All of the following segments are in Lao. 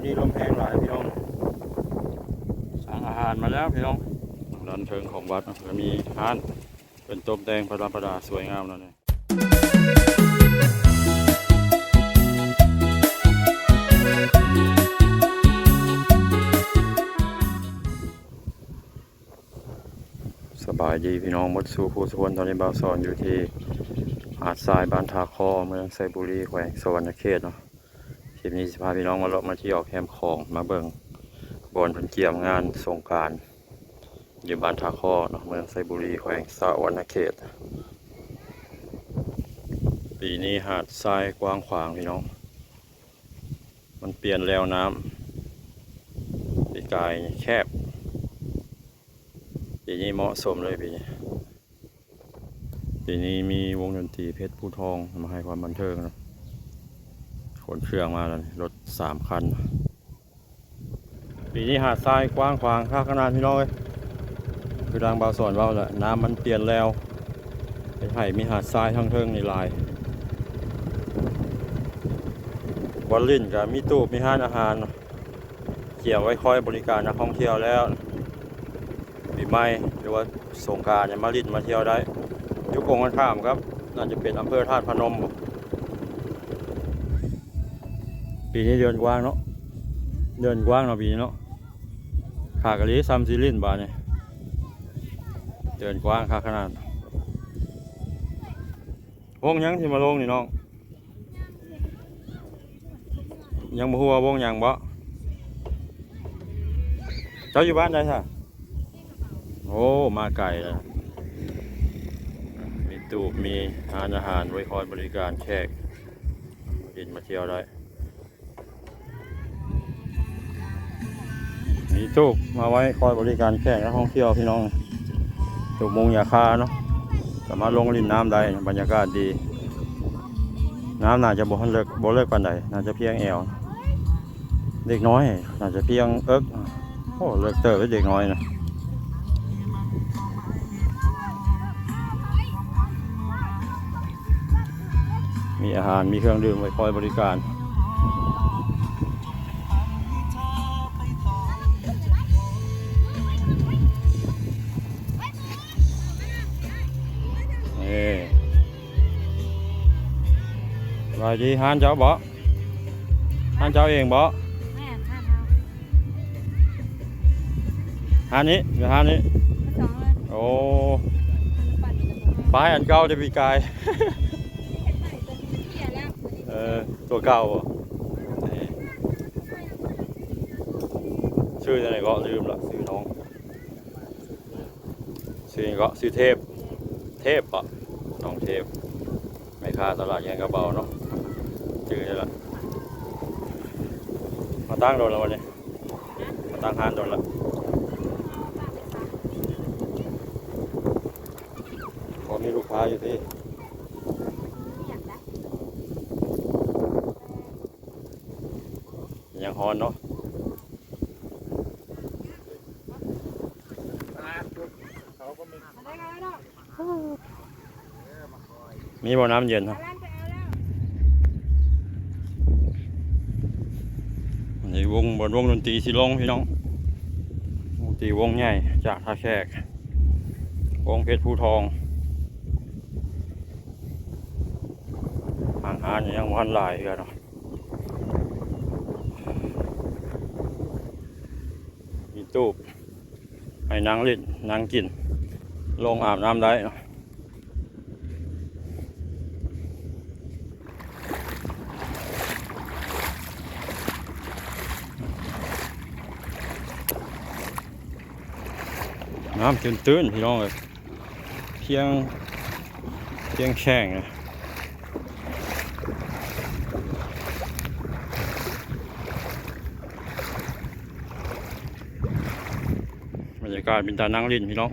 ນີ້ລົມແຮງຫຼາຍພີ່ນ້ອງ. ສັ່ງອາຫານມາແລ້ວພີ່ນ້ອງ. ດ້ານເທິງຂອງວັດເນາະ ກໍມີຮ້ານເປັນຕົບແຕ່ງປະດັບປະດາສວຍງາມແນວນີ້. ສະບາຍດີພີ່ນ້ອງໝົດສູ່ຜູ້ສູ່ຄົນ. ຕອນນີ້ບ່າວສອນຢູ່ທີ່ຫາດຊາຍ ບ້ານທ່າຄໍ້ ເມືອງໄຊບູລີ ແຂວງສະຫວັນນະເຂດເນາະ. ຄລິບນີ້ຊິພາພີ່ນ້ອງມາເລາະມາທ່ຽວແຄມຂອງ ມາເບິ່ງບ່ອນເພິ່ນກຽມງານສົງການ ຢູ່ບ້ານທ່າຄໍ້ເນາະ ເມືອງໄຊບູລີ ແຂວງສະຫວັນນະເຂດ. ປີນີ້ຫາດຊາຍກວ້າງຂວາງພີ່ນ້ອງ ມັນປ່ຽນແລວນ້ຳ. ປີກາຍແຄບ ປີນີ້ເໝາະສົມເລີຍປີນີ້. ປີນີ້ມີວົງດົນຕີເພັດພູທອງມາໃຫ້ຄວາມບັນເທີງເນາະ. ຂົນເຄື່ອງມາແລ້ວນີ້ ລົດສາມຄັນ. ປີນີ້ຫາດຊາຍກວ້າງຂວາງຄັກຂະໜາດພີ່ນ້ອງເອີຍ. ຄືດັ່ງບ່າວສອນເວົ້າແຫຼະ ນ້ຳມັນປ່ຽນແລວ ເຮັດໃຫ້ມີຫາດຊາຍທາງເທິງນີ້ຫຼາຍ. ບ່ອນຫຼິ້ນກໍມີຕູບ ມີຮ້ານອາຫານ ກຽມໄວ້ຄອຍບໍລິການນັກທ່ອງທ່ຽວແລ້ວ. ປີໃໝ່ ຫຼືວ່າສົງການ ມາຫຼິ້ນມາທ່ຽວໄດ້. ຢູ່ກົງກັນຂ້າມກັບ ໜ້າຈະເປັນອຳເພີທາດພະນົມບໍ. ປີນີ້ເດີ່ນກວ້າງເນາະ ເດີ່ນກວ້າງເນາະປີນີ້ເນາະ. ຂາກະລີຊ້ຳຊິຫຼິ້ນບາດນີ້ ເດີ່ນກວ້າງຄັກຂະໜາດ. ວົງຫຍັງທີ່ມາລົງນີ້ນ້ອງ? ຍັງບໍ່ຮູ້ວ່າວົງຫຍັງບໍ? ເຈົ້າຢູ່ບ້ານໃດຊະ? ໂອ້ ມາໄກແລ້ວ. ມີຕູບ ມີຮ້ານອາຫານໄວ້ຄອຍບໍລິການແຂກ ມາຫຼິ້ນມາທ່ຽວໄດ້. ມີຕູບມາໄວ້ຄອຍບໍລິການແຂກນັກທ່ອງທ່ຽວພີ່ນ້ອງ. ຕູບມຸງຫຍ້າຄາເນາະ ສາມາດລົງຫຼິ້ນນ້ຳໄດ້ ບັນຍາກາດດີ. ນ້ຳໜ້າຈະບໍ່ທັນເລິກ ບໍ່ເລິກປານໃດ ໜ້າຈະພຽງແອວ. ເດັກນ້ອຍໜ້າຈະພຽງເອິກ. ໂອ້ ເລິກເຕີບເດ້ເດັກນ້ອຍນະ. ມີອາຫານ ມີເຄື່ອງດື່ມໄວ້ຄອຍບໍລິການ. ເອີ ສະບາຍດີ. ຮ້ານເຈົ້າບໍ? ຮ້ານເຈົ້າເອງບໍ? ແມ່ນ ຮ້ານເຮົາ. ຮ້ານນີ້ ຢູ່ຮ້ານນີ້. ໂອ້ ປ້າຍອັນເກົ່າແຕ່ປີກາຍ. ເອີ ຕົວເກົ່າບໍ? ຊື່ຈັ່ງໃດເກາະ? ລືມລະ ຊື່ນ້ອງ. ຊື່ຫຍັງເກາະ? ຊື່ເທບ ເທບເກາະ ນ້ອງເທບ. ແມ່ຄ້າຕະຫຼາດແຍງກະເບົາເນາະ ຈື່ໄດ້ລະ. ມາຕັ້ງດົນແລ້ວບໍ່ນີ້? ມາຕັ້ງຮ້ານດົນລະ. ພໍມີລູກຄ້າຢູ່ຕິ? ຍັງຮ້ອນເນາະ. ມີບໍ່ນ້ຳເຢັນ? ອັນນີ້ວົງ ບ່ອນວົງດົນຕີຊິລົງພີ່ນ້ອງ. ວົງຕີວົງໃຫຍ່ຈາກທ່າແຂກ ວົງເພັດພູທອງ. ຫ້າງຮ້ານຍັງບໍ່ທັນຫຼາຍເທື່ອເນາະ. ມີຕູບໃຫ້ນັ່ງຫຼິ້ນນັ່ງກິນ ລົງອາບນ້ຳໄດ້ເນາະ. ນ້ຳຕື້ນໆ ພີ່ນ້ອງເອີຍ. ພຽງ ພຽງແຂ້ງນະ. ບັນຍາກາດເປັນຕານັ່ງຫຼິ້ນພີ່ນ້ອງ.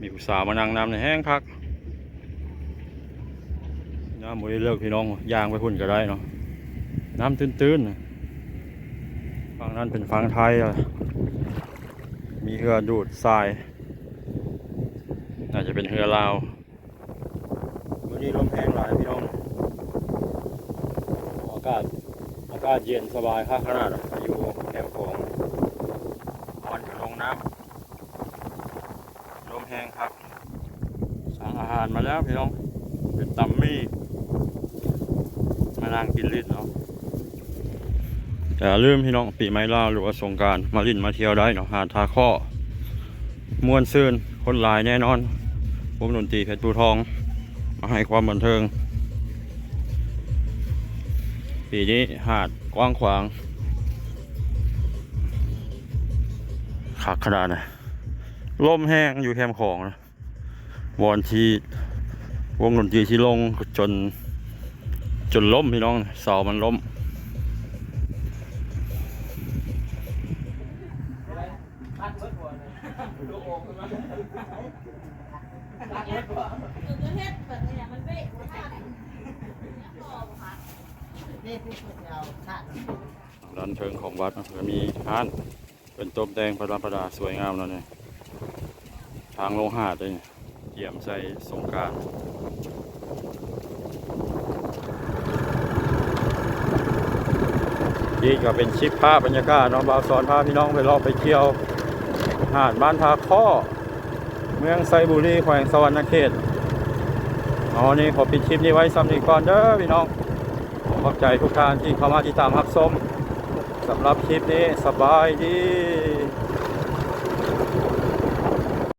ມີຜູ້ສາວມານັ່ງນຳນີ້ແຮງຄັກ. ນ້ຳບໍ່ໄດ້ເລິກພີ່ນ້ອງ ຍ່າງໄປພຸ້ນກໍໄດ້ເນາະ. ນ້ຳຕື້ນໆ ຝັ່ງນັ້ນເປັນຝັ່ງໄທ. ມີເຮືອດູດຊາຍ ໜ້າຈະເປັນເຮືອລາວ. ມື້ນີ້ລົມແຮງຫຼາຍພີ່ນ້ອງ ອາກາດ ອາ ກາດເຢັນສະບາຍຄັກຂະໜາດ ຢູ່ແຄມຂອງ ນອນຢູ່ໂຮງນ້ຳ ລົມແຮງຄັກ. ສັ່ງອາຫານມາແລ້ວພີ່ນ້ອງ ເປັນຕຳໝີ່ ມານັ່ງກິນຫຼິ້ນເນາະ. ແຕ່ຢ່າລືມພີ່ນ້ອງ ປີໃໝ່ລາວ ຫຼືວ່າສົງການ ມາຫຼິ້ນມາທ່ຽວໄດ້ເນາະ ຫາດທ່າເຄາະ ມ່ວນຊື່ນ ຄົນຫຼາຍແນ່ນອນ. ວົງດົນຕີເພັດພູທອງ ມາໃຫ້ຄວາມບັນເທີງ. ປີນີ້ຫາດກວ້າງຂວາງ ຄັກຂະໜາດນະ. ລົມແຮງຢູ່ແຄມຂອງນະ ບ່ອນທີ່ວົງດົນຕີຊິລົງ ຈົນ ຈົນລົ້ມພີ່ນ້ອງ ເສົາມັນລົ້ມ. ດ້ານເທິງຂອງວັດເນາະ ກໍມີຮ້ານ ເພິ່ນຕົບແຕ່ງປະດັບປະດາສວຍງາມແລ້ວນີ້ ທາງລົງຫາດເດ້ນີ້ ກຽມໃສ່ສົງການ. ນີ້ກໍເປັນຄລິບພາບບັນຍາກາດເນາະ ບ່າວສອນພາພີ່ນ້ອງໄປເລາະໄປທ່ຽວຫາດບ້ານທ່າເຄາະ ເມືອງໄຊບູລີ ແຂວງສະຫວັນນະເຂດ. ເອົາ ນີ້ຂໍປິດຄລິບນີ້ໄວ້ສ່ຳນີ້ກ່ອນເດີພີ່ນ້ອງ. ຂອບໃຈທຸກທ່ານທີ່ເຂົ້າມາຕິດຕາມຮັບຊົມ. ສຳລັບຄລິບນີ້ ສະບາຍດີ.